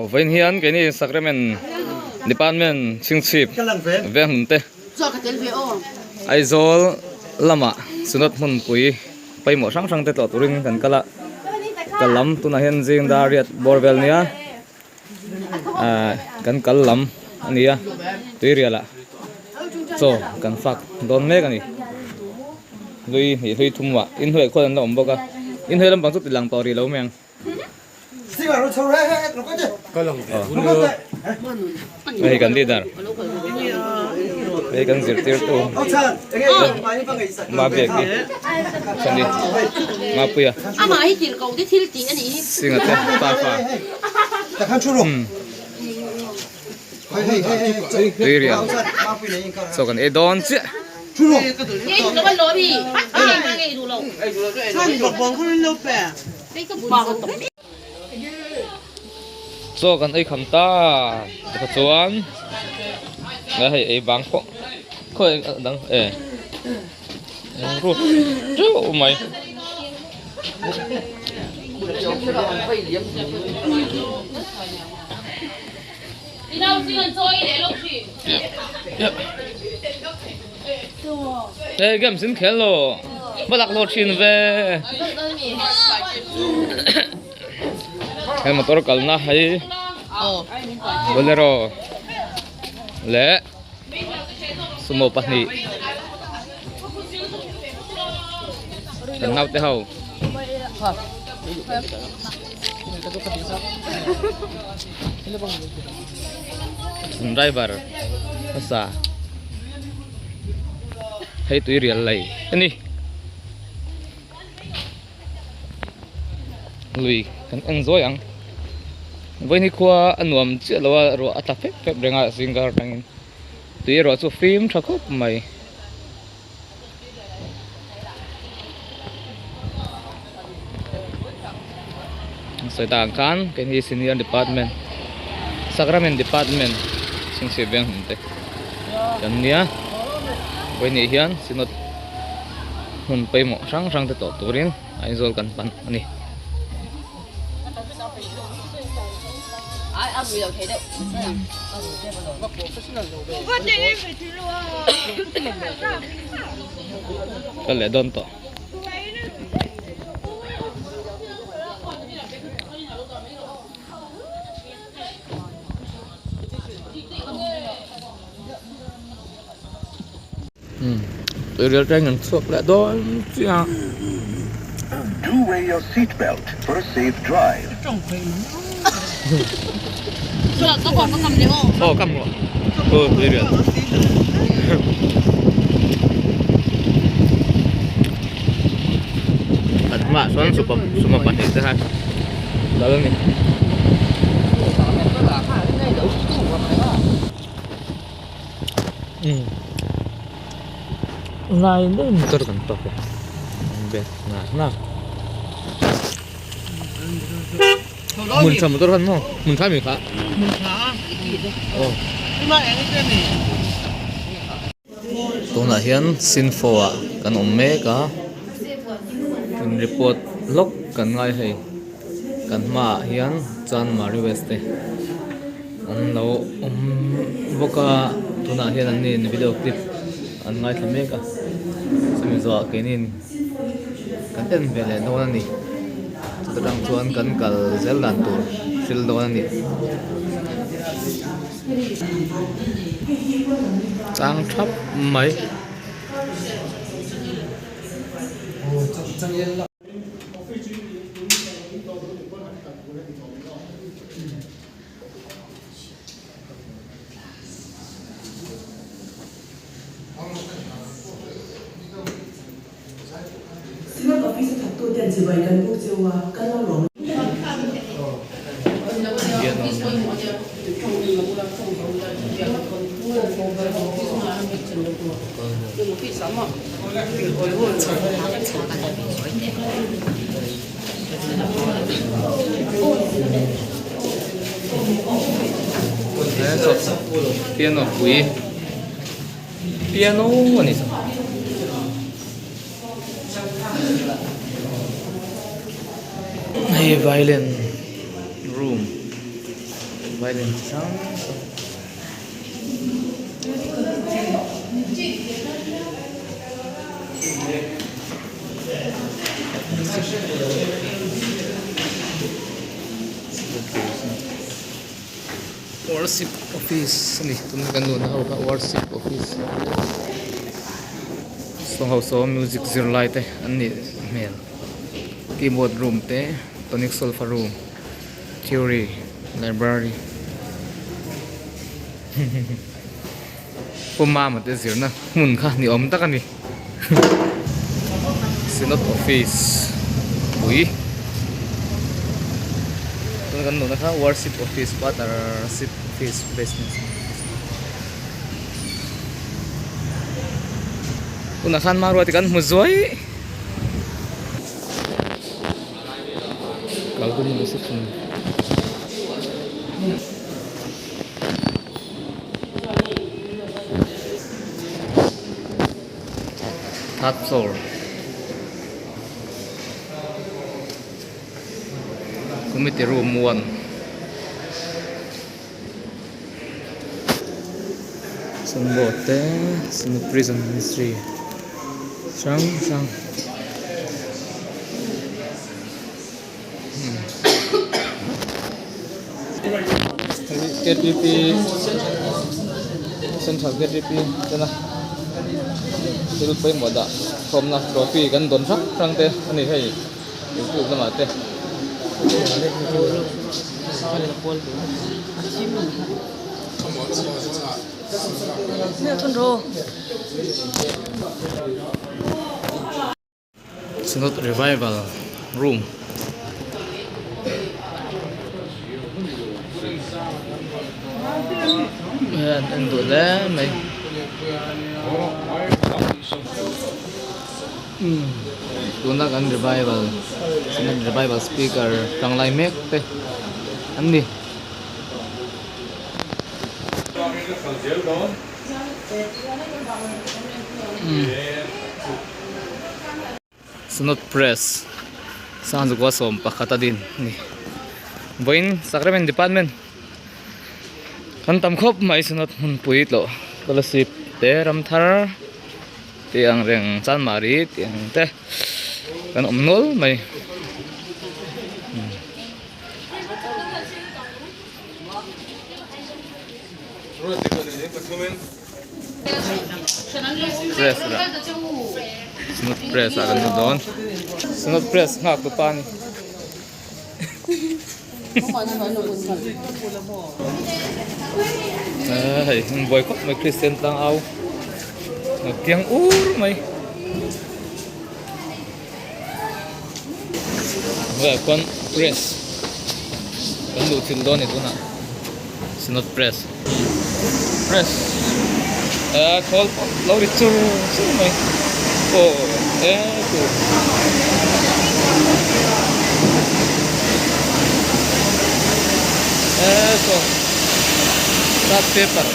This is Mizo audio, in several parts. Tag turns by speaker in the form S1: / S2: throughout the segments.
S1: Vawiin hian keini Sacrament Department chhingchhip veng hmun te Aizawl lamah Synod hmunpui pawimawh hrang hrang te tlawh turin kan kal a, kal lam tunah hian zing dar riat bawr vel nia ahh kan kal lam a ni a tuirial ah chaw kan fak dawn mek a ni hlui hnih hlui thum ah inhnuai khuan an la awm bawk a inhnuai lampang chu ti lang tawh rih lo mai ang. Hei kan leader hei kan zirtirtu Mabiak hi chani Mapuia Singa te pa fa Tuirial chaw kan ei dawn chiah. Chaw kan ei kham ta takha chuan a hei ei bang pawh khawi dang e ru teuh mai. Ê game xin khéo lo bắt lạc lo thin ve he motor kalna hei bolero leh sumo pahnih kan naute ho. Driver hmasa hei tui rial lei a ni lui kan en zawi ang vawiin hi khua a nuam chiah lo a ruah a tla fep fep reng a zing kar atangin tui erawh chu fim tha khawp mai. Sawi tak ang khan keini senior department sacrament department chhingchhip veng hmun te kan nia vawiin hian synod hmun pawimawh hrang hrang te tawh turin Aizawl kan pan a ni. Kal leh dawn tawh. Tuirial train an chhuak leh dawn chiah a.
S2: Do wear your seat belt for a safe drive.
S1: Aw kam rawh aw tuirial. Kan hmaah chuan suma pahnih te kha kal a ni. Lai deuh motor kan tawk a be hna hna hmun tha motor khan maw hmun tha mi kha aw tunah hian sinfo ah kan awm mek a in report lawk kan ngai hei kan hmaah hian chanmari west te. An lo awm bawk a tunah hian an nin video clip an ngaithla mek a chumi zawhah keinin kan en ve leh dawn a ni chuta tang chuan kan kal zel dan tur thil dawn a ni chang thap mai.
S3: Synod Office a thattuten chibai kan buk cheu a, kan lo lawm.
S1: Piano pui piano a ni hei violin room. Violin chi hrang hrang. Worship office a ni tuna kan luhna ho kha worship office saw ho saw music zirlai te an nih hmel keyboard room te tonic solfa room theory library Pu Mama te zirna hmun kha ni awm tak a ni Synod office pui tuna kan luhna kha worship office partnership office basement tunah khan hmanrua te kan hmu zuai kalkawng reception. Third floor committee room 1 sunboard te synod prison ministry hrang hrang. Ktp Central Ktp tena thil pawimawh dah khawmna trophy kan dawn hrang hrang te a ni hei youtube lamah te. Synod Revival Room an en duh hle mai tuna kan revival Synod Revival speaker tanglai mek te an ni. Synod Press Sangzukua 11 a din a ni. Vawiin Sacrament Department kan tam khawp mai Synod hmunpui tlawh Fellowship te Ramthar tih ang reng Chanmari tih ang te kan awm nual mai. Press lah Synod press ah kan hmu dawn Synod press nghak tu pa a ni hei an buai khawp mai Kristian tlang au tiang ur mai velah chuan press kan luh thil dawn a ni tunah Synod press press eh khawl pawh lo ri chur chur mai aw eh chu eh saw chart paper.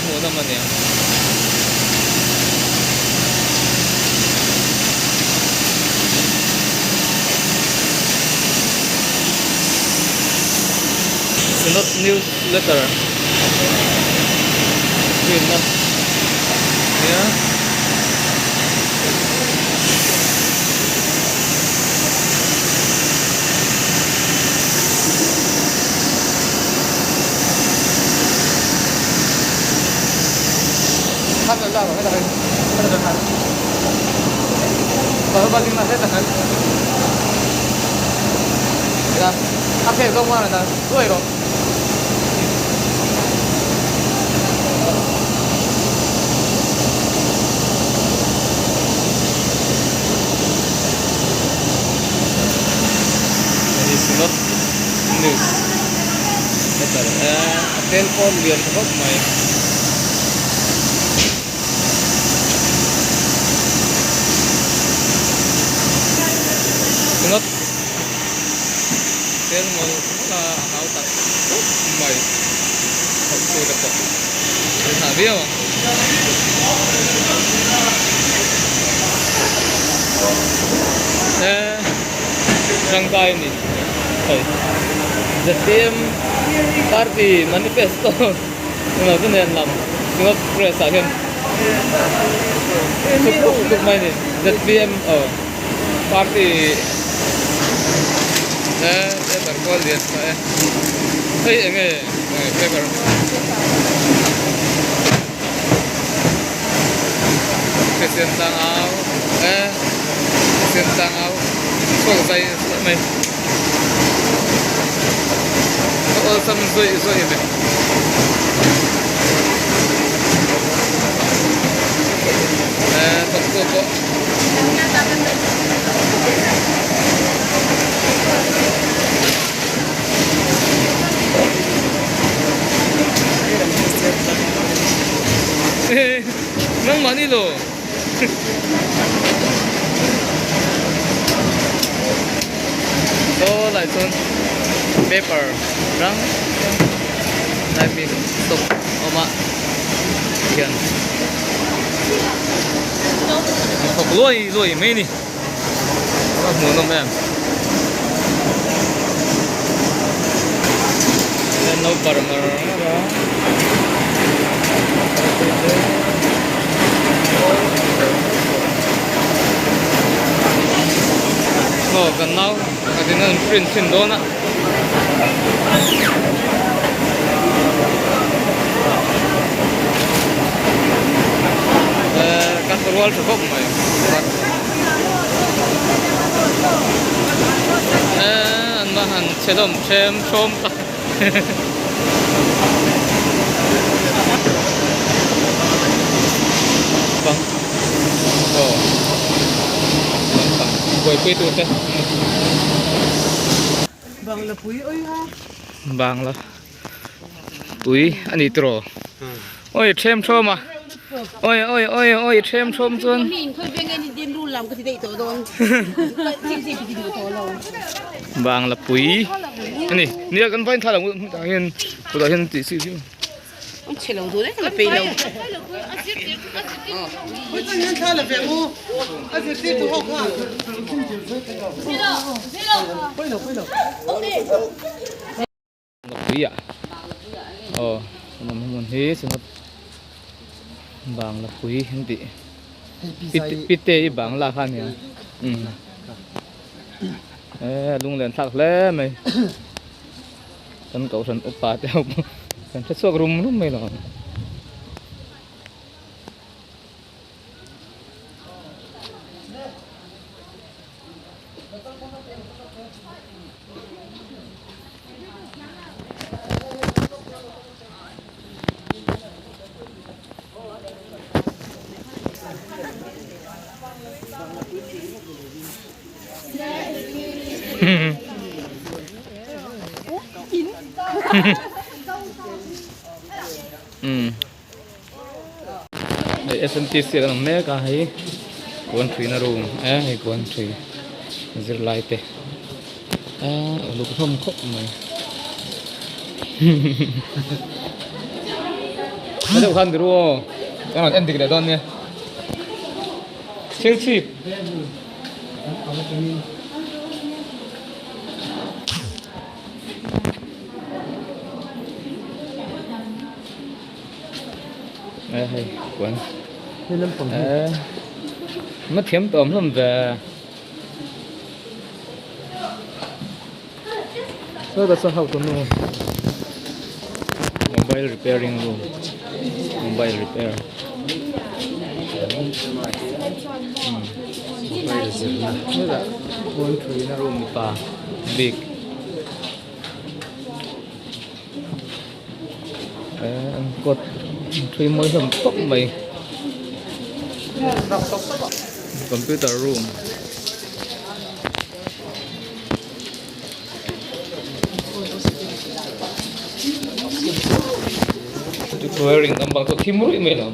S1: Hmuh nawm a nia. Synod Newsletter rinna nia. Hei Synod News letter a tel pawh lian tha khawp mai. Synod tel mawlh mawlh a a hau tak khawp mai thawk tu te pawh an hah viau ang. Eh tangkai a ni hei zpm party manifesto englo te nen lam synod press ah hian thup thup thup mai a ni zpm aw party eh paper kual lian tha e hei enge paper. Kristian tlangau e Kristian tlangau chhuak zai zai mai ka awlsam zawih zawih mai e thawktu pawh Nangmah ni lo. Saw lai chuan paper rang lai mi stock a awm a hian an thawk luai luai mai a ni. A hmuhnawm em an lo barh ngar ngar a aw kan nau pakhatin an print chhin dawn a. Eh ka rual tha khawp mai. An va han che hlawm hrem hrawm ta bang aw lampang buaipui tu te
S3: Bangla pui oi ha
S1: Bangla pui a ni tiraw Oi ṭhem ṭhawm a oi oi oi oi ṭhem ṭhawm chuan Bangla pui a ni nia kan vain thla lo hmuh hian kutah hian tih chi viau Bangla aw hmun hmun hi synod Bangla pui an tih pite i Bangla kha a nia umm e a lunglen thlak hle mai kan kohhran upa te ho pawh kan hre chhuak rum rum mai lo ang. Umm hei SMTC a kan awm mek a hei puan ṭhuina room e hei puan ṭhui zirlai te eee uluk hlawm khawp mai a deuh khan biru aw ka rawn en dik leh dawn nia thil chhip. Ê hei quên Ê Mất thiếm tổm lắm về Sao ta sao học tổm luôn Mobile repairing room Mobile repair Mobile zirna Phone thuina room mipa bik An kawt thui mawi hlawm khawp mai computer room wiring lampang chu a thim ruih mai lo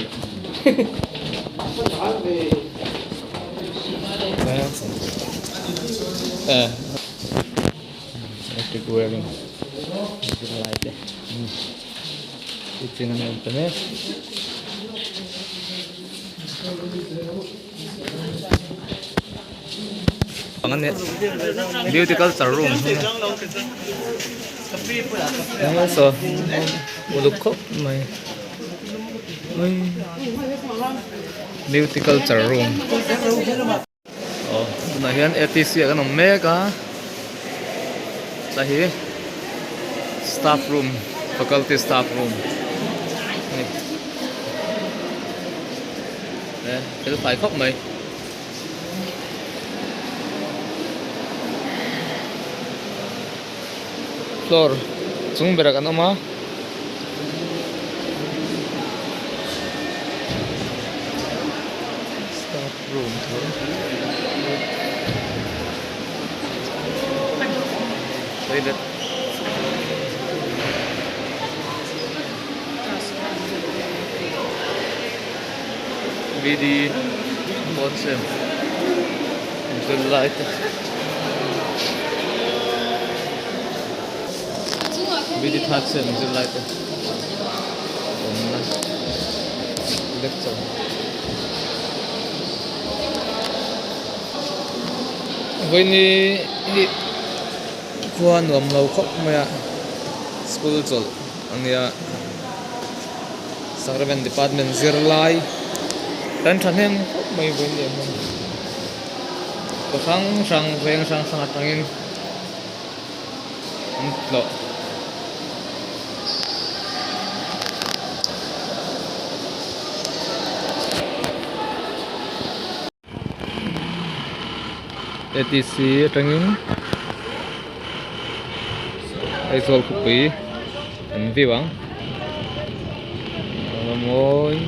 S1: electric wiring zirlai te teaching an awm ta mek. Beauty culture room saw uluk khawp mai beauty culture room aw tunah hian atc ah kan awm mek a tlai hi staff room faculty staff room a ni e fel fai khawp mai. Floor chung berah kan awm a. Staff room tho toilet B D Watson zirlai te. BD third sem zirlai te awmna lecture vawiini hi khua nuam lo khawp mai a school chawlh a nia sacrament department zirlai kan thahnem khawp mai vawiin leh hmun khaw hrang hrang veng hrang hrang atangin. An tlawh. Atc atangin Aizawl khawpui an view ang a mawi.